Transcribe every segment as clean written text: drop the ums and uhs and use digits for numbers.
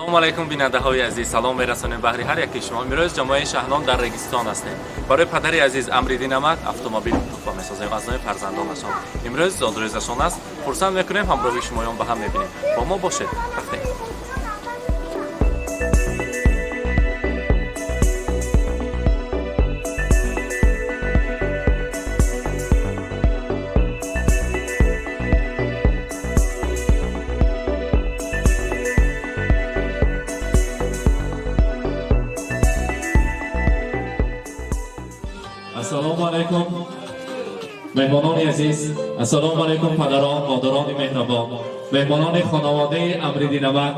Ассалому алайкум, бинандаҳои азиз, салом мерасонем баҳри ҳар яки шумо. Имрӯз ҷамоаи Шаҳнон дар Регистон ҳастем. Барои падари азиз Амриддин Амак автомобил туҳфа месозем аз номи фарзандонашон. Имрӯз зодрӯзашон аст. Хурсанд мекунем, ҳамроҳи шумоён ба ҳам мебинем. Бо мо бошед. Рафтем. Ассалому алайкум, меҳмонони азиз. Ассалому алайкум, падарон, модарони меҳрабон, меҳмонони хонаводаи Амриддин Амак.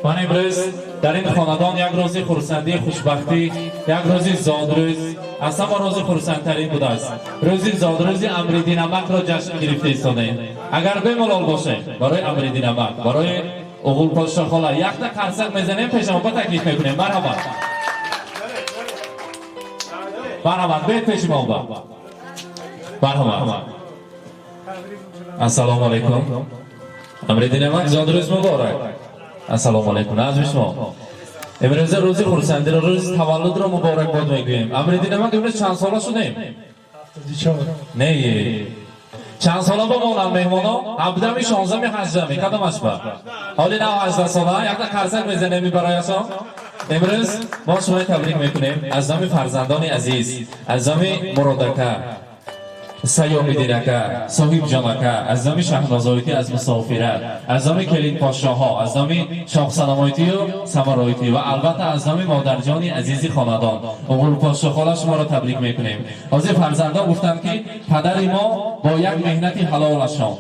Ман имрӯз дар ин хонадон як рӯзи хурсандӣ, хушбахтӣ, як рӯзи зодрӯз, аз ҳама рӯзи хурсандтарин будааст. Рӯзи зодрӯзи Амриддин Амакро ҷашн гирифта истодаем. Агар бемалол бошем, барои Амриддин Амак, барои Оғулпошо хола якта қарсак мезанем, пешамон таклиф мекунем. Марҳамат, марҳамат, бед пеши мо ба. Марҳамат. Ассалому алайкум, Амриддин Амак, зодрӯз муборак. Ассалому алайкум, назми шумо. Имрӯза рӯзи хурсандиро, рӯзи таваллудро муборакбод мегӯем. Амриддин Амак, имрӯз чанд сола шудем? Не, чанд сола бимонанд меҳмоно? 17-ми, 16-ми, 18-ми, кадомаш ба? Ҳоли нав 18 сола. Якта қарсак мезанем барояшон. Имрӯз мо шумои табрик мекунем аз номи фарзандони азиз, аз номи Муродака, Саёмиддинака, Соҳибҷонака, аз номи Шаҳнозоитӣ аз мусофират, аз номи келинпошшоҳо, аз номи Шоҳсанамоитию Самароитӣ ва албатта аз номи модарҷони азизи хонадон Оғулпошшо хола шуморо табрик мекунем. Ҳозир фарзандон гуфтанд, ки падари мо бо як меҳнати ҳалолашон,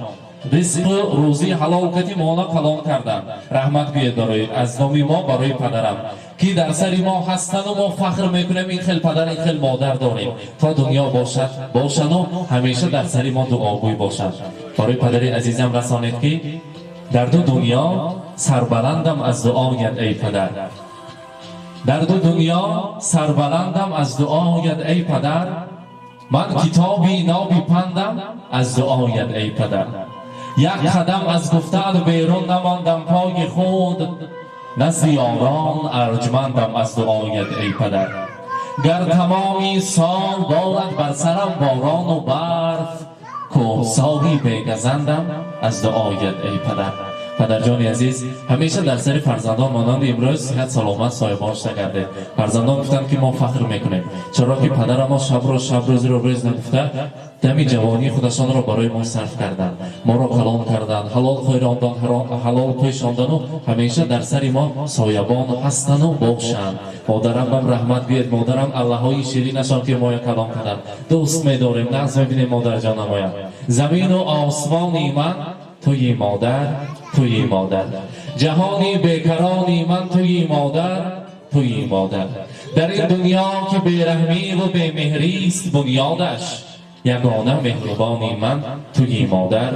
ризқу рӯзии ҳалол кати моно калон карданд. Раҳмат гӯед барои аз номи мо барои падарам, ки дар сари мо ҳастану мо фахр мекунем, ин хел падар, ин хел модар дорем. То дунё бошад, бошану ҳамеша дар сари мо дуогӯй бошанд. Барои падари азизам расонед, ки дар ду дунё сарбаландам аз дуоят, эй падар. Дар ду дунё сарбаландам аз дуоят, эй падар. Ман китоби ноби пандам аз дуоят, эй падар. Як қадам аз гуфтан берун намондам пои худ, назди ёрон арҷмандам аз дуоят, эй падар. Гар тамоми сол борад бар сарам борону барф, кӯҳсоҳи бегазандам аз дуоят, эй падар. Падарҷони азиз, ҳамеша дар сари фарзандон монанди имрӯз сиҳат, саломат, соҳиббошта гардед. Фарзандон гуфтанд, ки мо фахр мекунем, чаро ки падарамо шабро шаб, рӯзиро рӯз нагуфта, дами ҷавонии худашонро барои мо сарф карданд, моро калон карданд, ҳалол хӯрондан, ҳалол пӯшондану ҳамеша дар сари мо соябон ҳастану бошанд. Модарам бам раҳмат гӯед. Модарам, аллаҳои ширинашон, ки моя калон карданд, дӯст медорем, нағз мебинем модарҷонамоям. Замину осмони ман туи модар, туи модар. Ҷаҳони бекарони ман туи модар, туи модар. Дар ин дунё, ки бераҳмиву бемеҳрист бунёдаш, ягона меҳрубони ман туи модар,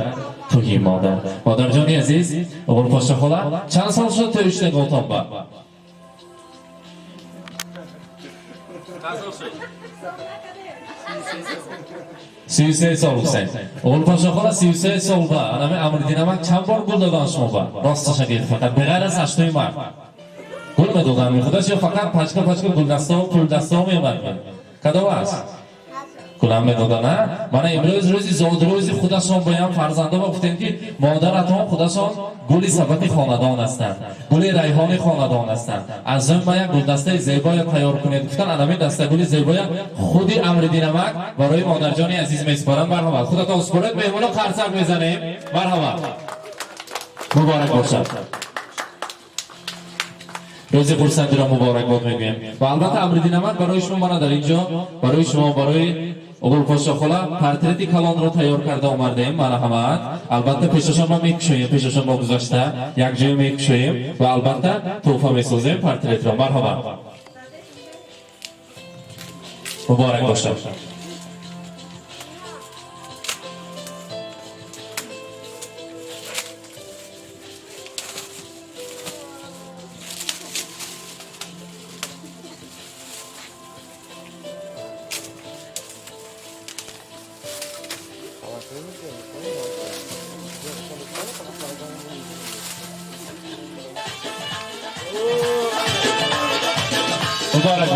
туи модар. Модарҷони азиз, Оғулпошо хола, чанд сол шуд тӯй шудаготон ба? Чанд сол шуд? 33 сол. Ҳусайн, Оғулпошо хола, 33 сол ба анами Амриддин Амак чанд бор гул додан шумо ба? Росташа гӯед, фақат беғайр аз 8-уи март гул медодан мехудаш ё фақат пачка пачка гулдастао, пулдастао меомад? Кадом аст? Гулам медодан, а? Мана имрӯз рӯзи зодрӯзи худашон боям фарзандо ба гуфтем, ки модаратон худашон гули сабати хонадон ҳастанд, гули райҳони хонадон ҳастанд. Аз он ма як гулдастаи зебоя тайёр кунед гуфтан. Анами дастагули зебоя худи Амриддин Амак барои модарҷони азиз месупоранд. Марҳамат, худатон супоред, меҳмоно қарсак мезанем. Марҳамат, муборак бошад. Рӯзи хурсандиро муборакбод мегӯем ва албатта, Амриддин Амак, барои шумо мана дар ин ҷо барои шумо, барои Оғулпошо хола портрети калонро тайёр карда омардаем. Марҳамат, албатта, пешашон ма мекушоем, пешашон мо гузашта якҷоя мекушоем ва албатта тӯҳфа месозем портретро. Марҳамат, муборак бошад.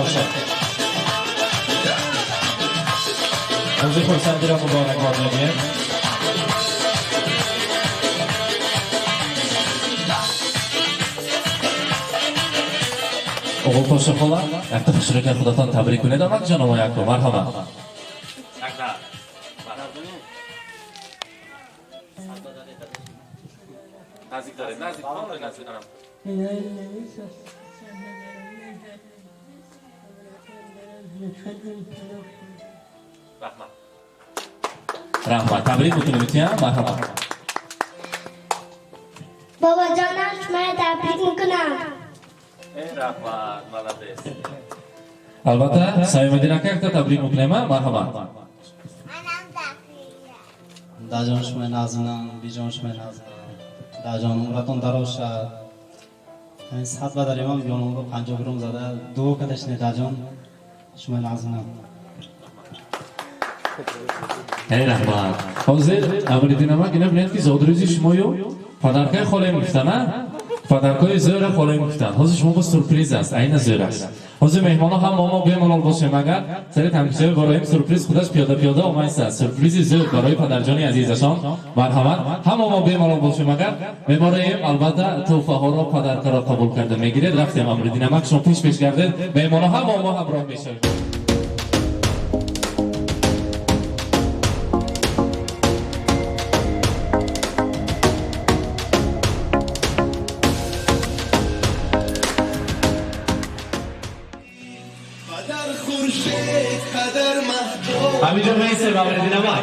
бошад. Рӯзи хурсандиро муборакбод мегӯем. Оғулпошо хола, якта хушрӯка худатон табрик кунед, амак ҷаноба яко, марҳамат. Наздик доред, наздик, наздик. Раҳмат. Раҳмат, табрик мекунем, итиям, марҳамат. Бобоҷонам, шуморо табрик мекунам. Раҳмат, молодец. Албатта, Саимиддин ака якта табрик мекунем, марҳамат. Даҷон, шумои назминам, биҷон, шумои назминам. Даҷон, умратон дароз шад. Ҳамин сад ба дар имам ёнонро 50 грам зада дуо карда шинед, даҷон, шумои назминам. Эй, раҳмат. Ҳозир Амриддин амак, ина бинед, ки зодрӯзи шумою падаркаи холаем гуфтан, а? Падаркои зӯра холаем гуфтан. Ҳозир шумо бо сюрприз аст, айна зӯр аст. Ҳозир меҳмонҳо ҳам мо бемалол бошем, агар сари тамкисои бороем, сюрприз худаш пиёда пиёда омайса. Сюрпризи зӯр барои падарҷони азизашон. Марҳамат, ҳама мо бемалол бошем, агар мебароем, албатта, тӯҳфаҳоро падаркаро қабул карда мегиред. Рафтем, Амриддин амак, шумо пеш пеш гардед, меҳмонҳо ҳама мо ҳамроҳ мешавем. Падар хуршед, падар маҳтоб. Ҳаминҷо меистем, Амриддин амак.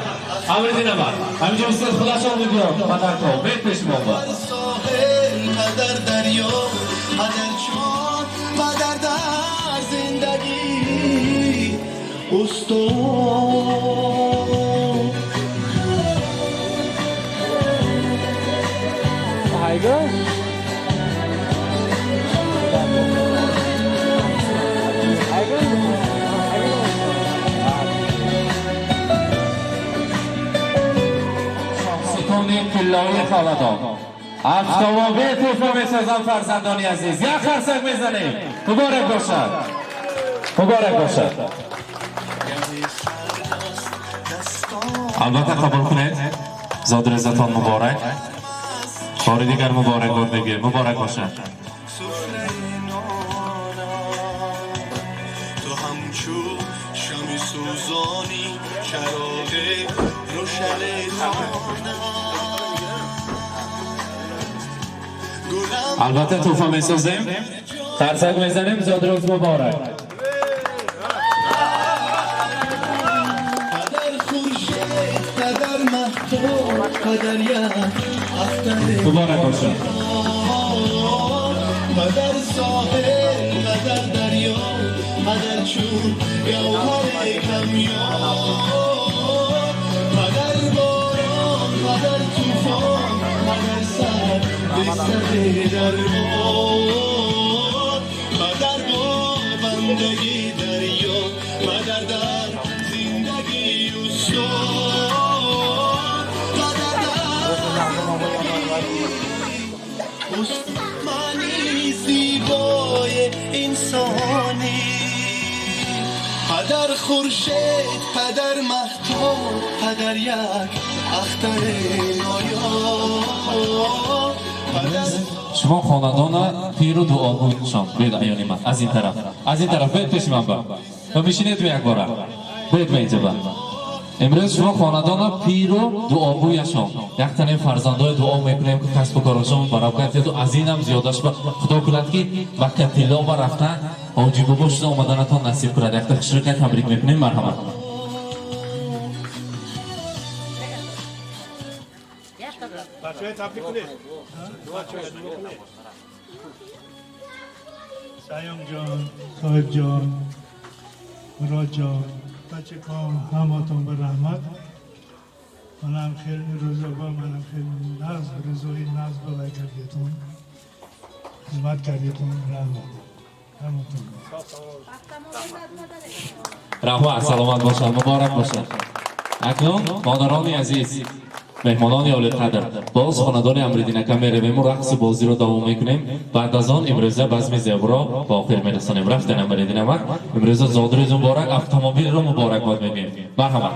Амриддин амак. Ҳаминҷо устод худашон мегӯянд, падарко, бед пеш мо ба. Соҳил, падар дарё, падар чон, падар дар зиндагӣ устод. Ситони тиллоии хонадон. Афтобобе тӯҳфа месозам, фарзандони азиз. Як қарсак мезанем. Муборак бошад. Муборак бошад. Албатта, қабул кунед. Зодрӯзатон муборак. Бори дигар муборакбод мегӯем. Муборак бошад. Суфраи нона ту ҳамчу шами сӯзонӣ, чароғи рӯшани хона гулам. Албатта, тӯҳфа месозем. Қарсак мезанем, зодрӯз муборак. Падар хуршед, падар маҳтоб, падар як ахтари Муборак бошад. Падар соҳил, падар дарё, падар чун гавҳари камёб, падар борон, падар тӯфон, падар сар бистари дарбор, падар бо бандагӣ дарё, падар дар зиндагӣ устод, падар дар зиндагӣ мани зебои инсонӣ. Падар хуршед, падар маҳтоб, падар як ахтари ноёб, падар. Шумо хонадона пиру дуогӯшон. Бед аёни ман. Аз ин тараф. Аз ин тараф бед пеши ман ба. Ва бишинед якбора. Бед ба инҷа ба. Имрӯз шумо хонадона пиру дуогӯяшон. Як тане фарзандои дуо мекунем, ки касбу корашон баракат диҳад, аз инам зиёдаш ба Худо кунад, ки ба катилло ба рафта ҳоҷи бобо шуда омаданатон насиб кунад. Якта хушрӯка табрик мекунем, марҳамат. Бачаҳо, табрик кунед. Бачаҳо, дуо кунед. Саём ҷон, Соҳиб ҷон, Мурод ҷон, бачаком, ҳаматон ба раҳмат. Манам хеле рӯзо ба манам хеле нағз, рӯзои нағз балай кардетон. Хизмат кардетон, раҳмат. Ҳаматон. Раҳмат, саломат бошад, муборак бошад. Акнун модарони азиз. Меҳмонони олиқадр, боз хонадони Амриддинака меравему рақсу бозиро давом мекунем. Баъд аз он имрӯза базми зебро ба охир мерасонем. Рафтен, Амриддин амак. Имрӯза зодрӯз муборак, автомобилро муборакбод мегӯем. Марҳамат.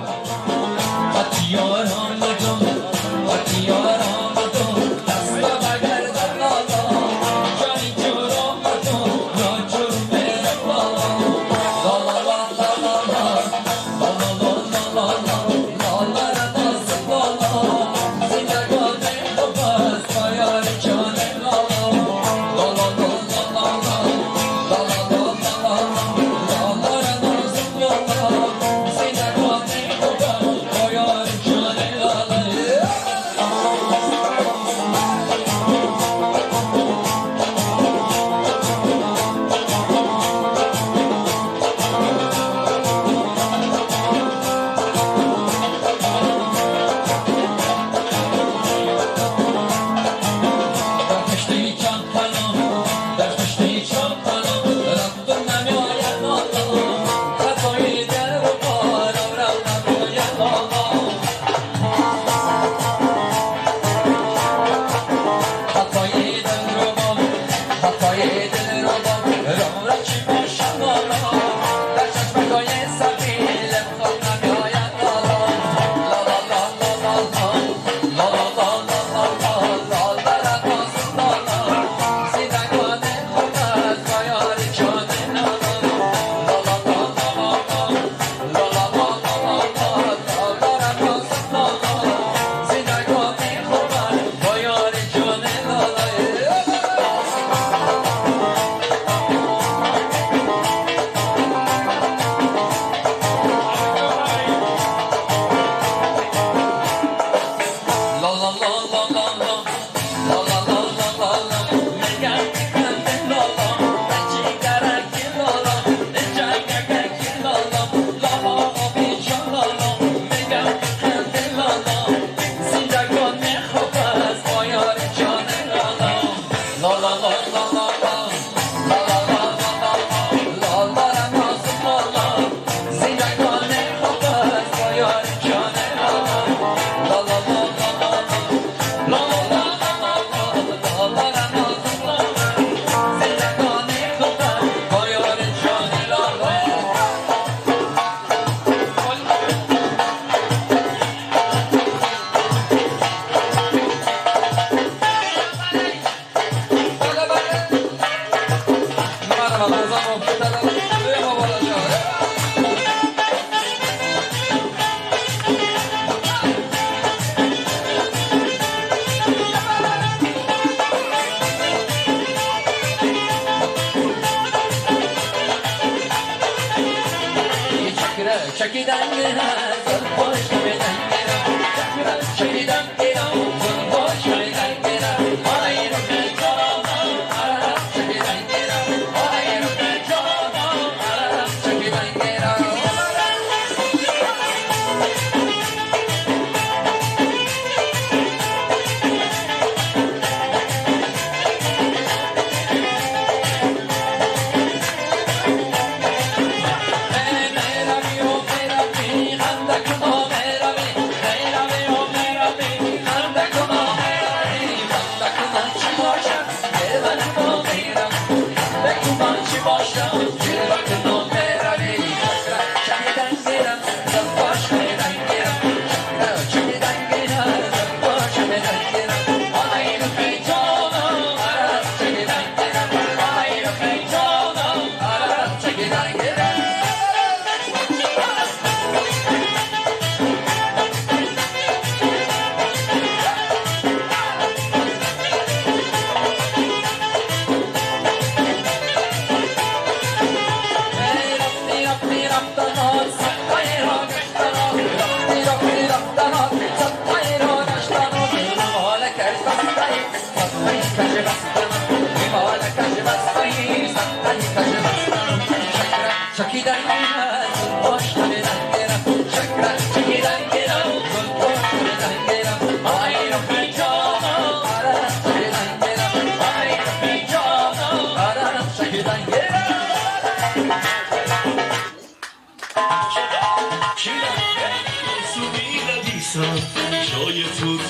جای تو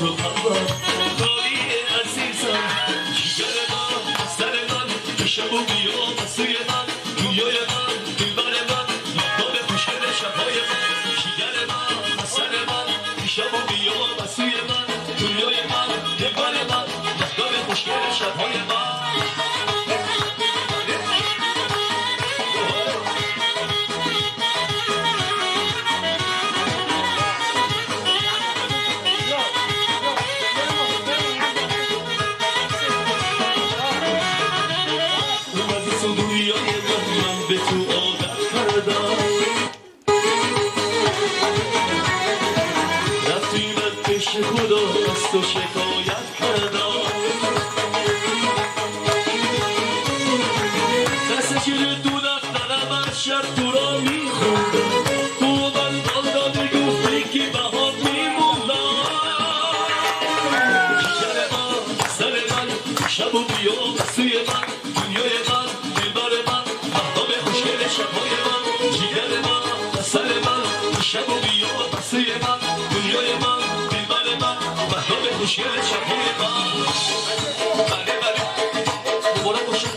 خدا از تو شکایت کردم. دست جلو دو دفترم از شب تو را میخوندم، تو من قول دادی گفتی که بهات میمونم. جگر من، سر من، شب و بیا سوی من، دنیای من، دلبر من، مهتاب خوشگل شبهای من. جگر من، سر من، شب و بیا سوی من، دنیای من، دلبر من، مهتاب خوشگل شبهای من. بله بله، مبارک باشه.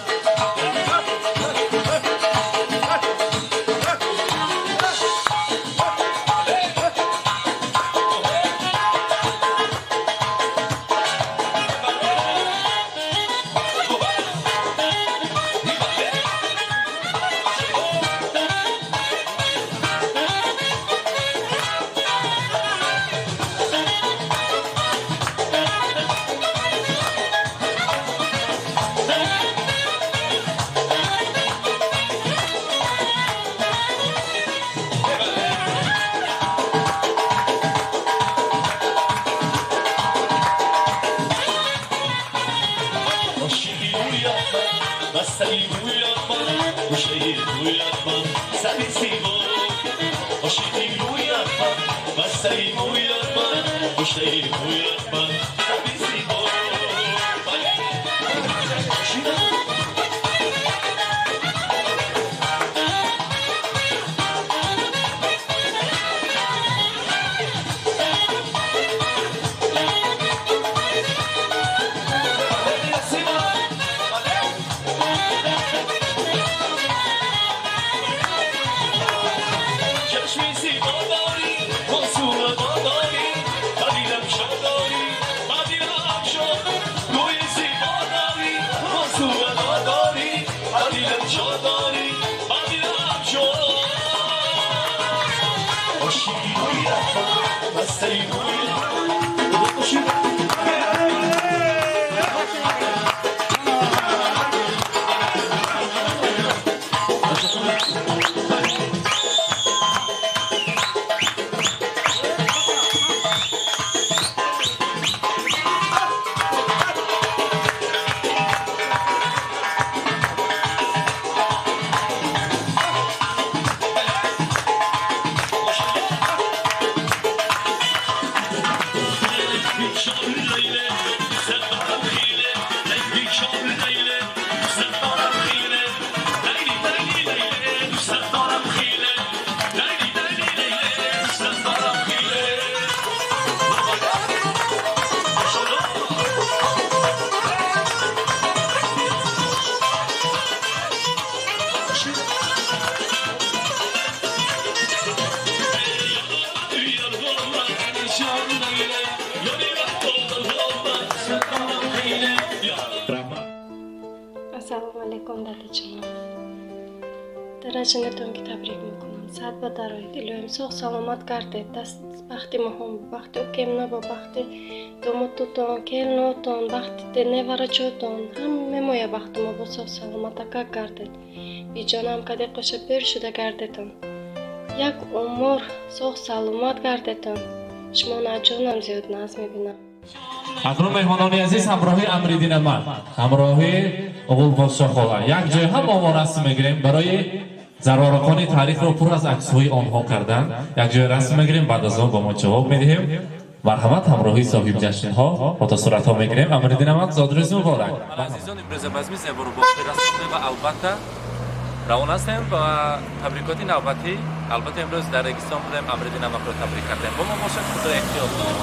Ассалому алайкум, дадаҷонам. Дараҷанатон ки табрик мекунам. Саат ба дароед. Илоҳим соғ саломат гардед. Даст бахти моҳон, бахти укемна бо бахти домодтутон, келнотон, бахти невараҷотон. Ҳаме моя бахти мо бо соғ саломатака гардед. Биҷонам каде қоша пир шуда гардетон. Як умр соғ саломат гардетон. Шумо наҷонам зиёд наз мебинам. Акнун меҳмонони азиз, ҳамроҳи Амриддин Амад, ҳамроҳи Оғулподшо хола як ҷой ҳам мо расм мегирем барои зарварақони таърихро пур аз аксҳои онҳо кардан. Як ҷой расм мегирем, баъд аз он ба мо ҷавоб медиҳем. Марҳамат, ҳамроҳи соҳибҷашнҳо фотосуратҳо мегирем. Амриддин Амад, зодрӯз муборак. Азизон, имрӯза базми зебору бохти расонда ва албатта равон ҳастем ба табрикоти навбатӣ. Албатта имрӯз дар Регистон будем, Амриддин Амадро табрик кардем. Бо мо бошад, худо эҳтиёт кунед.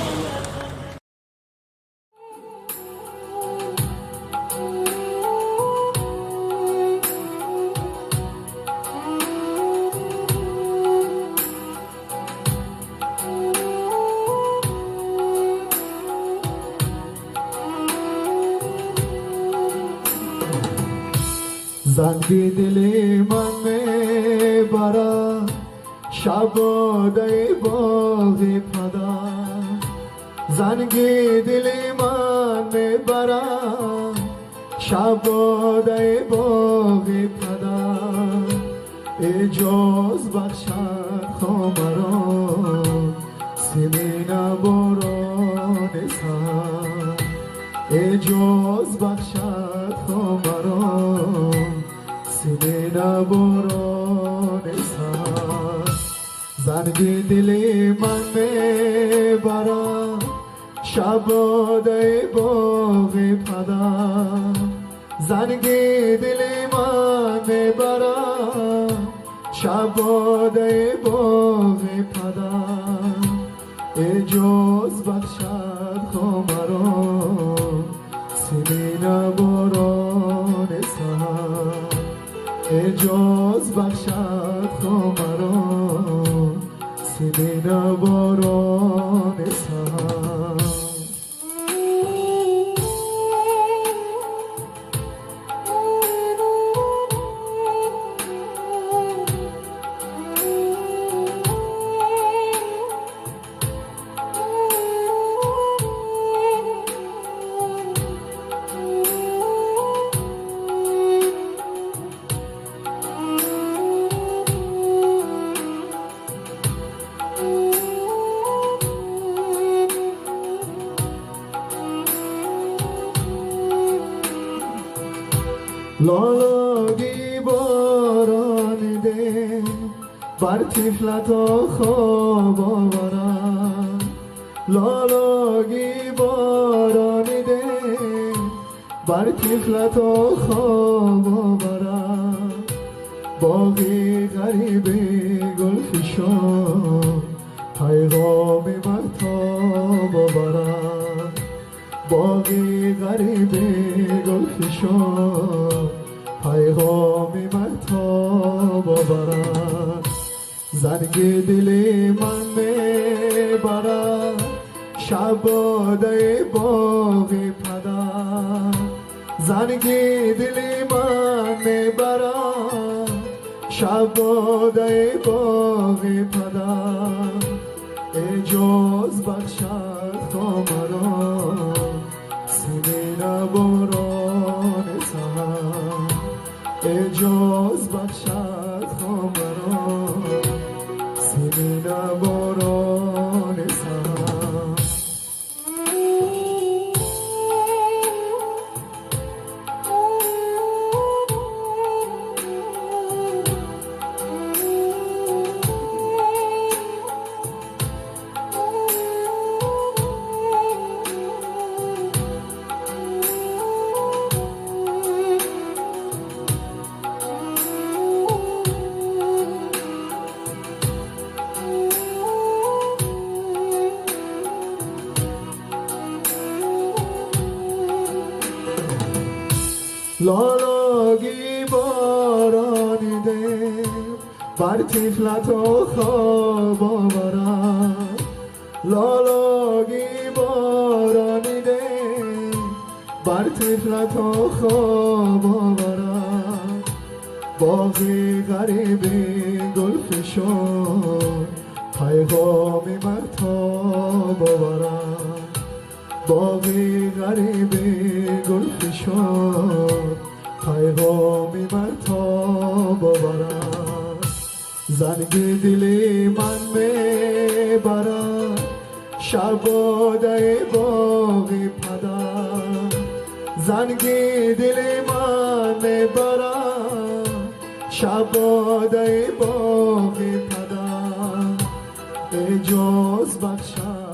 زنگی دل من میبرد شباده باغ پدر، زنگی دل من میبرد شباده باغ پدر. اجاز بخشد خامران سیمین باران. شبادای باغ پدر زنگ دل من میبرد شبادای باغ پدر اجاز بخشد خمرا سیمین باران سحر اجاز بخشد خمرا سیمین باران سحر لالاگی باران ده بر طفلت خواب آورد لالاگی باران ده بر طفلت خواب آورد باغی غریب گل فشان پیغام مهتاب آورد باغی غریب گل فشان پیغام مهتاب آورد زنگ دل من میبرد شبادای باغ پدر زنگ دل من میبرد شبادای باغ پدر اجاز بخشد خمرا سیمین باران سحر اجاز بخشد خمرا سیمین باران سحر لالاگی باران ده بر طفلت خواب آورد لالاگی باران ده بر طفلت خواب آورد باغی غریب گل فشان پیغام مهتاب آورد باغی غریب گل فشان پیغام مهتاب آورد زنگ دل من میبرد شبادای باغ پدر زنگ دل من میبرد شبادای باغ پدر اجاز بخشد